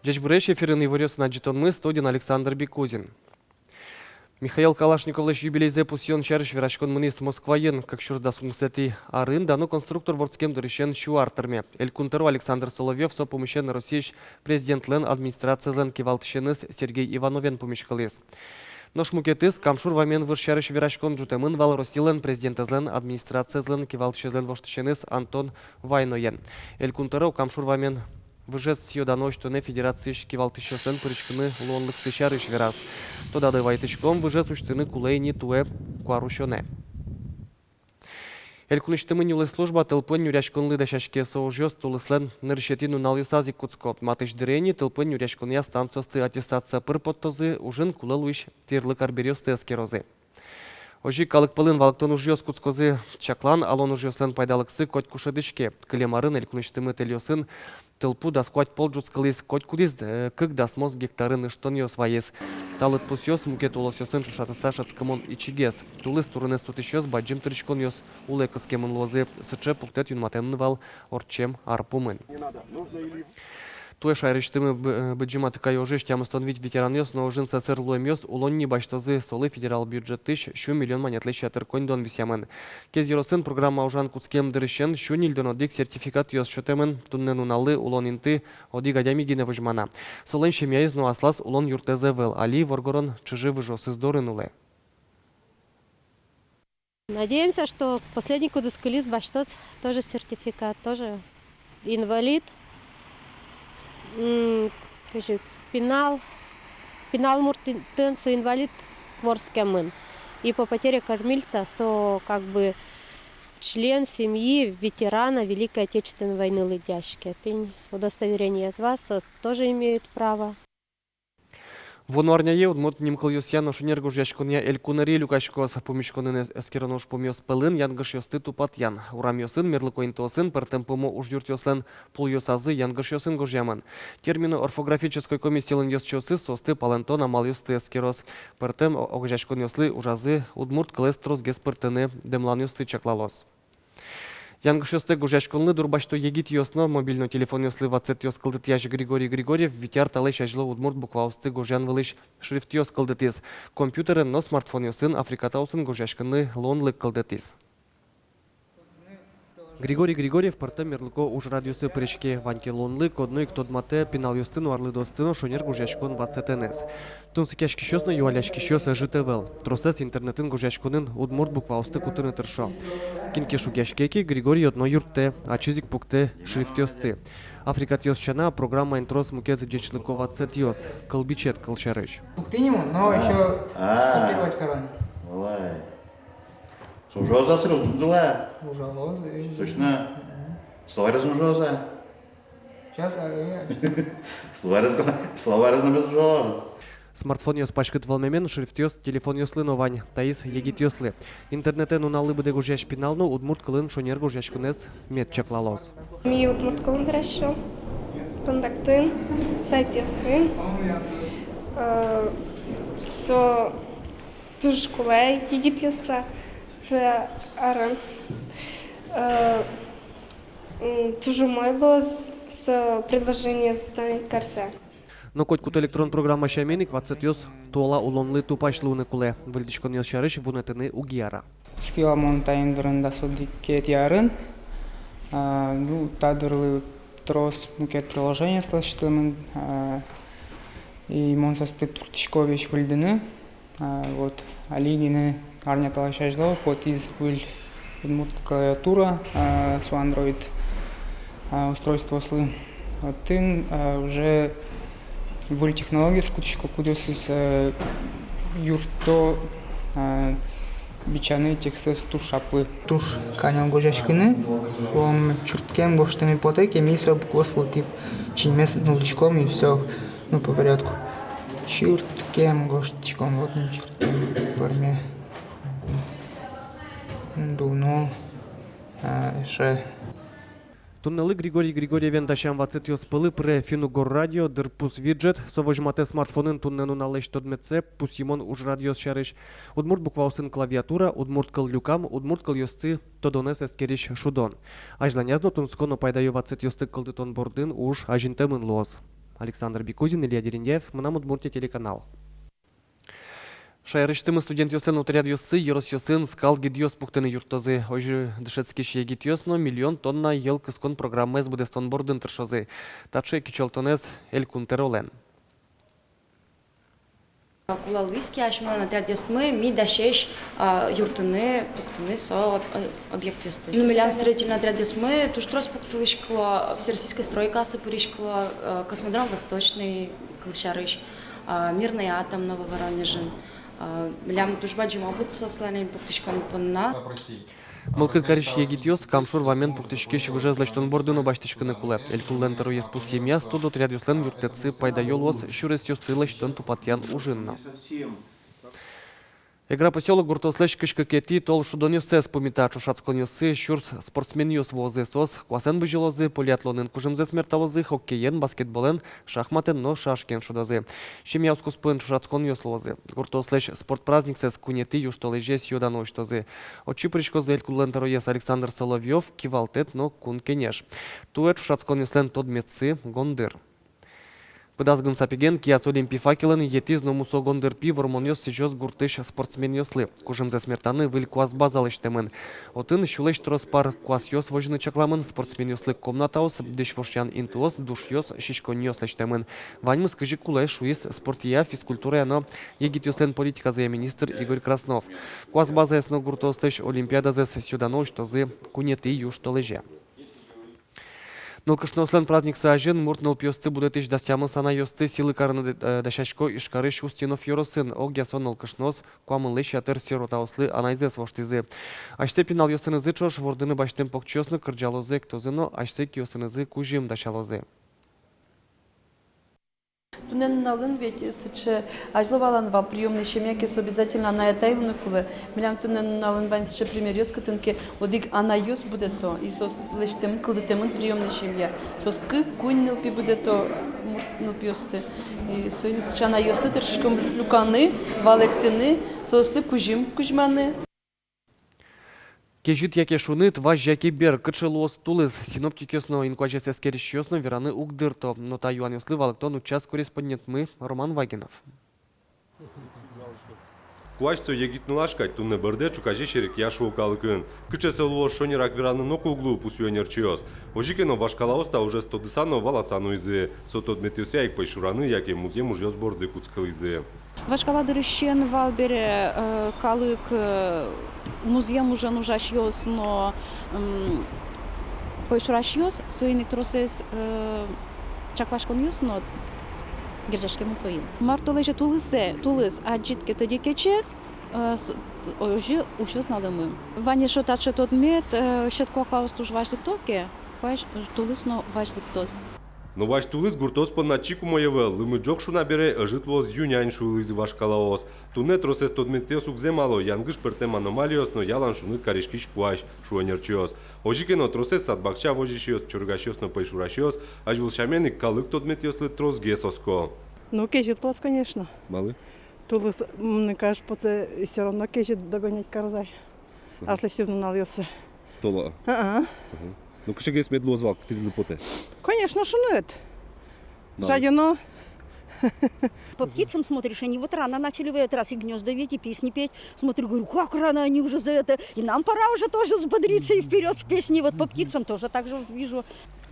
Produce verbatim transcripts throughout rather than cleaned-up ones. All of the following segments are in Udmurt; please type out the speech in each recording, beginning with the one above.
Ӟечбуресь! Эфирын «Иворъёс» но ӝытонмы, студиын Александр Бекузин. Михаил Калашниковлэсь юбилейзэ пусъён сярысь вераськон мынӥз Москваын. Кык сюрс дас укмысэтӥ арын дано конструктор вордскем дырысен сю ар тырме. Элькун тӧро Александр Соловьёв со пумысен Россиысь президентлэн администрациезлэн кивалтӥсеныз Сергей Ивановен пумиськылӥз. Нош мукетыз Кам шур вамен выж сярысь вераськон ӝутэмын вал Россилэн президентэзлэн администрациезлэн кивалтӥсезлэн воштӥсеныз Антон Вайноен. Элькун тӧро Кам шур вамен выжез сӥё-дано усьтонэ федерациысь кивалтӥсьёслэн пыриськыны луонлыксы сярысь вераз. Тодады вайытӥськом, выжез усьтыны кулэ ини туэ куарусёнэ. Элькунысьтымы нюлэс служба тылпуэн нюръяськонлы дасяське. Со ужъёс тулыслэн нырысетӥ нуналъёсаз ик кутско. Матысь дыре ини тылпуэн нюръяськонъя станциосты аттестация пыр поттозы, ужын кулэ луись тӥрлык арбериосты эскерозы. Озьы ик калык пӧлын валэктон ужъёс кутскозы. Чаклан, алон ужъёслэн пайдалыксы котьку шӧдӥське. Кылем арын элькунысьтымы тэльёсын тылпу дас куать пол ӝутскылӥз, котькудӥз, э, кык дасмос гектарын ыштонъёс вайиз. Та лыдпусъёс мукет улосъёсын ӵошатыса шӧдскымон ичигес. Тулыс турынэз сутӥсьёс бадӟым тыриськонъёс улэ кыскемын луозы. Сыӵе пуктэт юнматэмын вал ортчем ар пумын. Туэ шаерысьтымы бы-, э, Быдӟым Атыкай ожысь тямыстон вить ветеранъёс но ожын сӧсыр луэмъёс улонни басьтозы. Солы федерал бюджетысь сю миллион манетлэсь ятыр коньдон висъямын. Кез ёросын программа ужан кутскем дырысен сю ньыльдон одӥг сертификатъёс сётэмын. Туннэ нуналлы улон инты одӥг адями гинэ возьмана. Солэн семьяез но аслаз улон юртэз ӧвӧл, али воргорон чыжы-выжыосыз дорын улэ. Надеемся, что последний, кудӥз кылиз, басьтоз тоже сертификат, тоже инвалид. М, кызьы, пинал, пинал муртын со инвалид вордскемын. И по потере кормильца со как бы член семьи ветерана Великой Отечественной войны лыдъяське. Тӥни удостоверениез вал, соос тоже имеют право. Вуоно арняе удмурт нимкылъёсъя но шонер гожъяськонъя элькун ӧри люкаськоз. Пумиськонын эс-, эскероно ужпумъёс пӧлын янгышъёсты тупатъян. Урамъёсын, мерлыко интыосын, пӧртэм пумо ужъюртъёслэн пулъёсазы янгышъёсын гожъямын. Термино-орфографической комиссилэн ёзчиосыз соосты палэнтон амалъёсты эскероз. Пӧртэм о-, огазеяськонъёслы ужазы удмурт кылэз тросгес пыртыны дэмланъёсты чаклалоз. Янгышъёстэк гожъяськонлы дурбасьто егитъёс но. Мобильной телефонъёслы ватсэтъёс кылдытъясь Григорий Григорьев вить ар талэсь азьло удмурт букваосты гожъян вылысь шрифтъёс кылдытӥз. Компьютерен но смартфонъёсын африкатаосын гожъяськыны луонлык кылдытӥз. Григорий Григорьев пӧртэм мерлыко ужрадъёсы пыриське. Вань ке луонлык, одно ик тодматэ пиналъёсты но арлыдоосты но шонер гожъяськон ватсэтэныз. Тунсыкъяськисьёс но юалляськисьёс ӧжыт ӧвӧл. Тросэз интернетын гожъяськонын удмурт букваосты кутыны тыршо. Кин ке шугъяське ке, Григорий одно юрттэ, ачиз ик пуктэ шрифтъёсты. Африкатъёс сяна, программаын трос мукет ӟечлыко ватсэтъёс, кылбичет кылсярысь. Пуктӥ нимо, но ещё копировать кароно. Валай. Со ужалоз-а сразу, дугдылэ? Ужалоз. Точно? Мгм. Словарез но ужалоз-а? Сейчас, а, э, словарез, словарез но ужалоз. Смартфонъёс паськыт вӧлмемен, шрифтъёс телефонъёслы но вань, таиз егитъёслы. Интернетэ нуналлы быдэ гожъясь пинал но удмурт кылын шонер гожъяськонэз мед чаклалоз. Ми удмурт кылын вераськом, Контактын, сайтъёсын. Э, со туж кулэ егитъёслы туэ арын. Э, м, туж умой луоз со приложениез установить карыса. Но котькуд электрон программа сямен ик ватсэтъёс туала улонлы тупась луыны кулэ. Выльдӥськонъёс сярысь вунэтыны уг яра. Кутски вал мон та индырын дас одӥгетӥ арын. А, ну, та дырлы трос мукет приложениос лэсьтэмын, а, и мон соосты турттӥсько весь выльдыны. А, вот, али гинэ арня талэсь азьло потӥз выль удмурт клавиатура, а, со Android, а, устройствоослы. Отын, а, уже выль технологиос кутӥсько, кудъёсыз, а, юртто, а, бичаны текстэз туж шаплы. Туж каньыл гожъяськыны, шуом, чырткем гожтыны потэ ке, ми со букваос вылтӥ чиньмес нуллӥськом, и всё. Ну, по порядку. Чырткем гожтӥськом, вот, ну, чырткем пӧрме. Дуно, а, эше. Туннэлы Григорий Григорьевен дасям ватсэтъёс пӧлы пыре финн-угор радио, дырпус виджет, со возьматэ смартфонын туннэ нуналлэсь тодметсэ, пусйымон ужрадъёс сярысь, удмурт букваосын клавиатура, удмурт кыл люкам, удмурт кылъёсты тодонэз эскерись шудон. Азьланяз но тунсыко но пайдаё ватсэтъёсты кылдытон бордын уж азинтэмын луоз. Александр Бекузин, Илья Дерендяев, «Мынам Удмуртие» телеканал. Шаерысьтымы студентъёслэн отрядъёссы ёросъёсын скал гидъёс пуктыны юрттозы. Озьы дышетскись егитъёс но миллион тонна йӧл кыскон программаез быдэстон бордын тыршозы. Таӵе кичӧлтонэз Элькун тӧролэн. Кулэ луиз ке асьмелэн отрядъёсмы, ми дасесь, а, юрттыны, пуктыны со об-, э, объектъёсты. Ну, милям строительный отрядъёсмы туж трос пуктылӥськыло, всероссийской стройкаосы пыриськыло, э, космодром Восточный, кылсярысь, а, Мирный атом Нововоронежын. А, милям туж бадӟым опыт соослэн пуктӥськон понна. Мылкыд карись егитъёс Кам шур вамен пуктӥськись выжез лэсьтон борды но басьтӥськыны кулэ. Элькунлэн тӧроез пусъемъя, студотрядъёслэн юрттэтсы пайдаё луоз сюресъёсты лэсьтон-тупатъян ужын но. Эгра посёлок гуртоослэсь кызь кыкетӥ тол шудонъёссэс пумита. Ӵошатсконъёсы сюрс спортсменъёс вуозы. Соос куасэн бызьылозы, полиатлонын кужымзэс мерталозы, хоккеен, баскетболэн, шахматэн но шашкаен шудозы. Семьяос куспын ӵошатсконъёс луозы. Гуртоослэсь спорт праздниксэс куинетӥ южтолэзе сӥё-дано усьтозы. Отчы пыриськозы Элькунлэн тӧроез Александр Соловьёв, кивалтэт но Кун Кенеш. Туэ ӵошатсконъёслэн тодметсы — гондыр. Быдэс гын сапеген кияз олимпи факелын етӥз но мусо гондыр пи вормонъёс сӥзёз гуртысь спортсменъёслы. Кужымзэс мертаны выль куас база лэсьтэмын. Отын сюлэсь трос пар куасъёс возьыны чакламын, спортсменъёслы комнатаос, дӥсь вошъян интыос, душъёс, сиськонниос лэсьтэмын. Ваньмыз кызьы кулэ, шуиз спортъя, физкультурая но егитъёслэн политиказыя министр Игорь Краснов. Куас базаез но гуртоослэсь олимпиадазэс сӥё-дано усьтозы куинетӥ южтолэзе. Нылкышноослэн праздниксы азьын мурт нылпиосты будэтӥсь дас тямыс анайёсты сӥлы карыны д-, э, дасясько Ижкарысь Устинов ёросын. Огъя со нылкышноос куамынлэсь ятыр сиротаослы анайзэс воштӥзы. Асьсэ пиналъёсынызы ӵош вордыны басьтэм покчиос но кырӟалозы, эктозы но асьсэ киосынызы кузьым дасялозы. Туннэ нуналын ведь сыӵе азьло валан вал, приёмный семья ке, со обязательно анай-атай луыны кулэ. Милям туннэ нуналын вань сыӵе примеръёс, кытын ке одӥг анайёс будэто, и соос лэсьтэмын, кылдытэмын приёмный семья. Соос кык-куинь нылпи будэто, мурт нылпиосты. И соин сыӵе анайёсты тыршиськом люканы, валэктыны, соослы кузьым кузьманы. Кезьыт яке шуныт, вазь яке бер, кыӵе луоз тулыс? Синоптикъёс но, инкуазез эскерисьёс но вераны уг дырто. Но та юанъёслы валэктон утчаз корреспондентмы Роман Вагинов. Куазь со егит нылаш кадь, туннэ бӧрдэ, ӵуказе серекъя, шуо калыкын. Кыӵе со луоз, шонерак вераны ноку уг луы, пусъё ӧнерчиос. Озьы ке но, вашкалаос та ужез тодыса но, валаса нуизы. Со тодметъёсъя ик пӧйшураны яке музъем ужъёс борды кутскылӥзы. Вашкала дырысен вал бере, э, калык, э, музъем ужен ужасьёс но, м, пӧйшурасьёс, соин ик тросэз, э, чакласьконъёс но герӟаськемын соин. Мар толэзе тулысэ, тулыс адӟид ке тӧдьы кечез, э, с-, озьы усёз на лымы. Вань эшшо таӵе тодмет, э, сьӧд куакаос туж вазь лыкто ке, вазь, тулыс но вазь лыктоз. Но вазь тулыс гуртоос понна чик умой ӧвӧл. Лымы ӝог шуна бере, ӧжыт луоз ю-нянь, шуылӥзы вашкалаос. Туннэ тросэз тодметъёс уг зэмало: янгыш пӧртэм аномалиос но ялан шуныт кариськись куазь, шуо ӧнерчиос. Озьы ке но, тросэз сад-бакча возисьёс, чорыгасьёс но пӧйшурасьёс азьвыл сямен ик калык тодметъёслы тросгес оско. Ну, кезьыт луоз, конечно. Малы? Тулыс, м, мне кажется, потэ, всё равно кезьыт догонять кароз ай. Мгм. Аслэсьтыз нуналъёсы. Толо. А-а. Мгм. Ну, кыӵегес мед луоз вал, кытӥллы потэ? Конечно, шуныт. Малы? Жадёно. По птицам смотришь, они вот рано начали в этот раз и гнёзда вить, и песни петь. Смотрю, говорю, как рано они уже за это. И нам пора уже тоже взбодриться и вперёд с песней. Вот по птицам тоже так же вижу.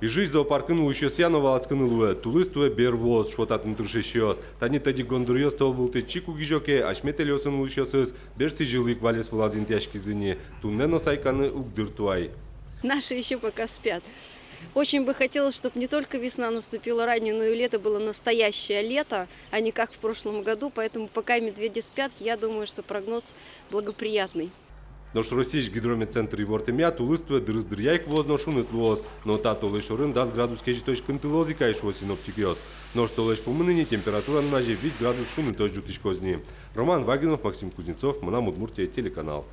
Ижысь зоопаркын улӥсьёсъя но валаськыны луэ: тулыс туэ бер вуоз, шуо татын тыршисьёс. Тани тӧдьы гондыръёс тол вылтӥ чик уг изё ке, асьме тэльёсын улӥсьёсыз бер сӥзьылы ик валес вылаз интыяськизы ни. Туннэ но сайканы уг дырто ай. Наши ещё пока спят. Очень бы хотелось, чтоб не только весна наступила ранняя, но и лето было настоящее лето, а не как в прошлом году. Поэтому пока медведи спят, я думаю, что прогноз благоприятный. Нош Россиысь гидрометцентр ивортэмъя, тулыс туэ дырыз дыръя ик вуоз но шуныт луоз. Но та толэзь шорын дас градус кезьытозь кынтылоз ик ай, шуо синоптикъёс. Нош толэзь пумын ини температура нуназе вить градус шунытозь ӝутӥськоз ни. Роман Вагинов, Максим Кузнецов, «Мынам Удмуртие» телеканал.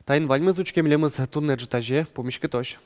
Таин ваньмыз. Учке милемыз туннэ ӝытазе. Пумиськытозь.